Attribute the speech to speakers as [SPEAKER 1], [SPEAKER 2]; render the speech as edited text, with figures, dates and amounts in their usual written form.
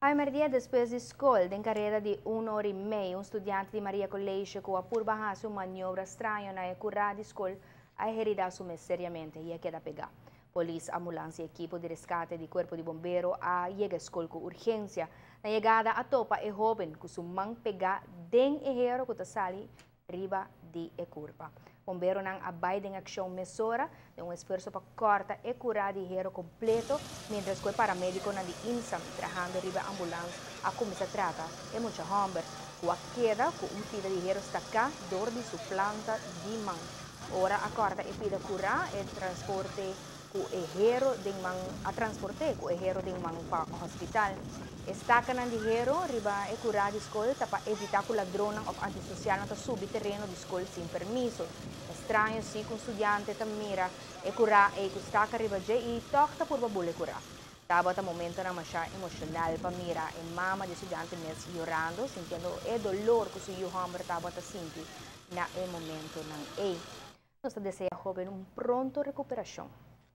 [SPEAKER 1] Awe despues di scol, den careda di 1 ora y mei, un studiante di Maria College cu a purba haci un maniobra straño na cura di scol a herida su mes seriamente y a keda pega. Polis, ambulance y ekipo di rescate di cuerpo di bombero a yega scol cu urgencia. Na yegada a topa e hoben cu su man pega den e hero cu ta sali riba di e curpa. Bomberonan a bay den accion mesora, den un esfuerso pa corta e cura di hero completo, mientras cu e paramediconan di IMSA trahando riba ambulance a cuminsa trata e mucha homber, cu a keda cu un pida di hero staca door di su planta di man. Ora a corta e pida cura e transporte cu e hero den man a transporte cu e hero den man pa hospital. E stacanan di hero riba e cura di scol ta pa evita cu ladronnan of antisocialnan ta subi tereno di scol sin permiso. Straño si cu studiante ta mira e cura e cu staca riba dje y toch ta purba bula cura. Tabata momentonan masha emocional pa mira e mama di studiante mes yorando, sintiendo e dolor cu su yiu homber tabata sinti na e momentonan ey. Nos ta desea e hoben un pronto recuperacion.